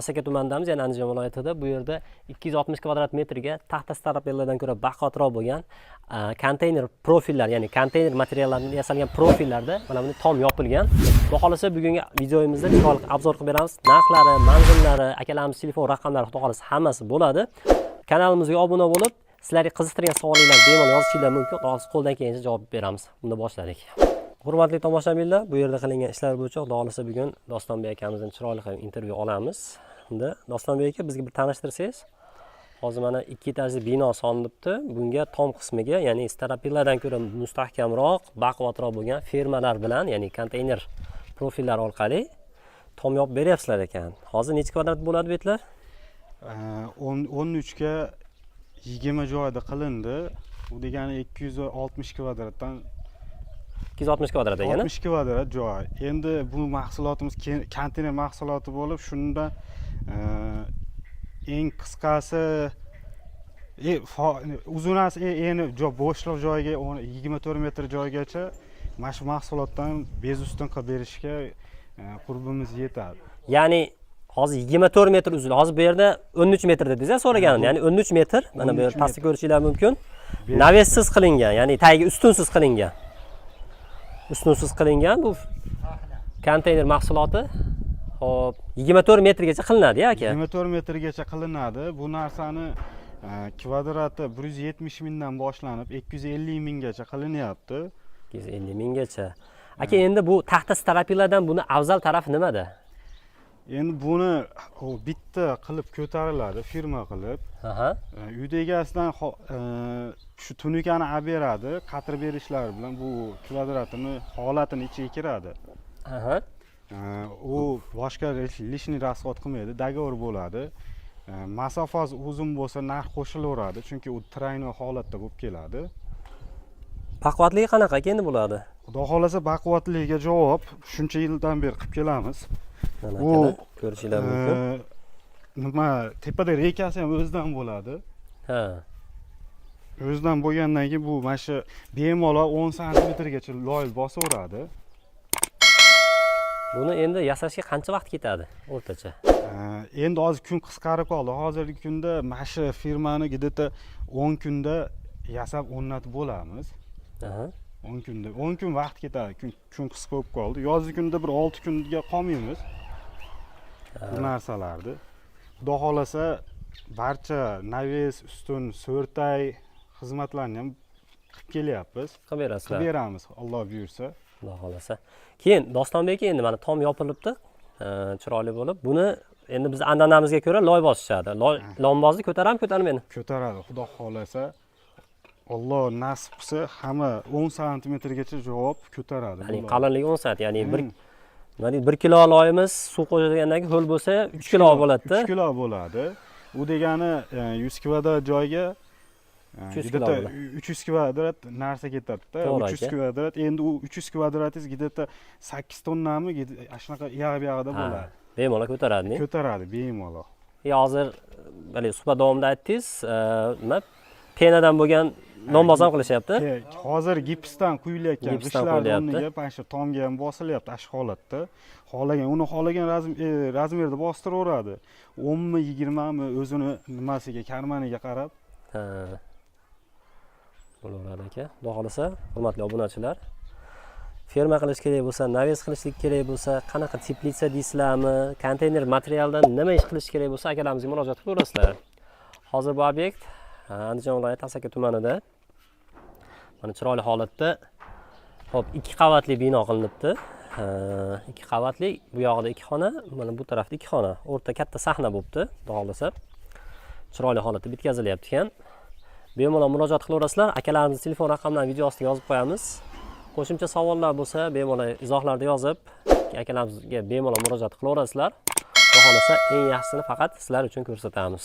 Asaka tumanidamiz, ya'ni Andijon viloyatida. Bu yerda 260 kvadrat metrga taxta стропила dan ko'ra baquvvatroq bo'lgan konteyner profillar, ya'ni konteyner materiallaridan yasalgan profillarda mana bunday tom yopilgan. Xudo xohlasa, bugungi videomizda chiroyli обзор qilib beramiz. Narxlari, manzillari, akalarimiz telefon raqamlari, xudo xohlasa, hammasi bo'ladi. Kanalimizga obuna bo'lib, sizlarga qiziqtirgan savollarni bemalol yozishinglar mumkin. Xudo xohlasa, qo'ldan kelgancha javob beramiz. Bunda boshladik. Hurmatli tomoshabinlar, bu yerda qilingan ishlar bo'yicha, xudo xohlasa, bugun Dostonbek akamizdan chiroyli qilib intervyu olamiz. Unda, Dostonbek aka, bizga bir tanishtirsangiz. Hozir mana ikki etajli bino solinibdi. Bunga tom qismiga, ya'ni стропила dan ko'ra mustahkamroq, baquvvatroq bo'lgan fermalar bilan, ya'ni konteyner profillar orqali tom yopib beryapsizlar ekan. Hozir necha kvadrat bo'ladi bu yerlar? 13 ga 20 joyda qilindi. U degani 260 kvadratdan. 260 kvadrat ekan. 60 kvadrat joy. Endi bu mahsulotimiz konteyner mahsuloti bo'lib, shunda eng qisqasi uzunasi eni bo'shliq joyga 24 metr joygacha mana shu mahsulotdan без ustun qilib berishga qurbimiz yetadi. Ya'ni hozir 24 metr uzun. Hozir bu yerda 13 metr dedingiz a so'raganim. Ya'ni 13 metr. Mana bu yer 13 pastda metr. ko'rishinglar mumkin. Навес siz qilingan, ya'ni tagiga ustunsiz qilingan. Ustunsiz qilingan bu konteyner mahsuloti. Xo'p, 24 metrgacha qilinadi ya, aka? 24 metrgacha qilinadi. Bu narsani kvadrati 170 mingdan boshlanib 250 minggacha qilinyapti. 250 minggacha. Aka, endi bu taxta стропила dan buni afzal tarafi nimada? Endi buni u bitta qilib ko'tariladi, firma qilib. Uyda egasidan shu tunukani olib beradi, qatirib berishlari bilan bu kvadratini holatini ichiga kiradi. U boshqa лишний расход qilmaydi, договор bo'ladi. Masofasi uzun bo'lsa, narx qo'shilaveradi, chunki u тройной holatda bo'lib keladi. Baquvvatligi qanaqa, aka, endi bo'ladi? Xudo xohlasa, baquvvatliligiga javob shuncha yildan beri qilib kelamiz. Mana, Bu, akalar, ko'rishinglar mumkin. Nima, tepada reykasi ham o'zidan bo'ladi. O'zidan bo'lgandan keyin bu mana shu bemalol 10 santimetrgacha loy bosaveradi. Buni endi yasashga qancha vaqt ketadi o'rtacha? Endi hozir kun qisqarib qoldi. Hozirgi kunda mana shu firmani где-то 10 kunda yasab o'rnatib bo'lamiz. 10 kunda, 10 kun vaqt ketadi. Kun qisqa bo'lib qoldi. Yozgi kunda bir 6 kunga qolmaymiz bu narsalarni. Xudo xohlasa, barcha навес, ustun, so'rtay xizmatlarni ham qilib kelyapmiz. Qilib Qilib berasizlar. beramiz, Alloh buyursa. Xudo xohlasa. Keyin, Dostonbek aka, endi mana tom yopilibdi, chiroyli bo'lib. Buni endi biz an'anamizga ko'ra loy bosishadi. Loy, lombozni ko'taradimi, ko'tarmaydi? Ko'taradi, Xudo xohlasa. Alloh nasib qilsa, hamma 10 santimetrgacha javob ko'taradi. Ya'ni bu loy. qalinligi 10 sant, ya'ni bir nima deydi, 1 kilo loyimiz suv qo'yilgandan keyin ho'l bo'lsa, 3 kilo bo'ladi-da. 3 kilo bo'ladi. U degani 100 kvadrat joyga 300 kilo где-то bo'ladi. 300 kvadrat narsa ketadi-da. To'g'ri, 300 aka. kvadrat. Endi u 300 kvadratingiz где-то 8 tonnami, shunaqa yog'i buyog'ida bo'ladi. Bemalol ko'taradi, ne? Ko'taradi bemalol. Hozir haligi suhbat davomida aytdingiz, nima, пена dan bo'lgan lomboz ham qilishyapti. Hozir gipsdan quyilayotgan Gipsdan g'ishtlarni quyilyapti. o'rniga mana shu tomga ham bosilyapti shu holatda. Xohlagan uni xohlagan размер da bostiraveradi. 10 mi, 20 mi, o'zini nimasiga, карман iga qarab. Ha. Bo'laveradi, aka. Xudo xohlasa, hurmatli obunachilar, ferma qilish kerak bo'lsa, навес qilishlik kerak bo'lsa, qanaqa теплица deysizlarmi, konteyner materialdan nima ish qilish kerak bo'lsa, akalarimizga murojaat qilaverasizlar. Hozir bu obyekt Andijon viloyati Asaka tumanida. Mana chiroyli holatda. Xo'p, ikki qavatli bino qilinibdi. Ikki qavatli, bu yog'ida ikki xona, mana bu tarafda ikki xona. O'rta katta sahna bo'libdi, xudo xohlasa. Chiroyli holatda bitkazilyapti ekan. Bemalol murojaat qilaverasizlar. Akalarimizni telefon raqamlarini video ostiga yozib qo'yamiz. Qo'shimcha savollar bo'lsa, bemalol izohlarda yozib, akalarimizga bemalol murojaat qilaverasizlar. Xudo xohlasa, eng yaxshisini faqat sizlar uchun ko'rsatamiz.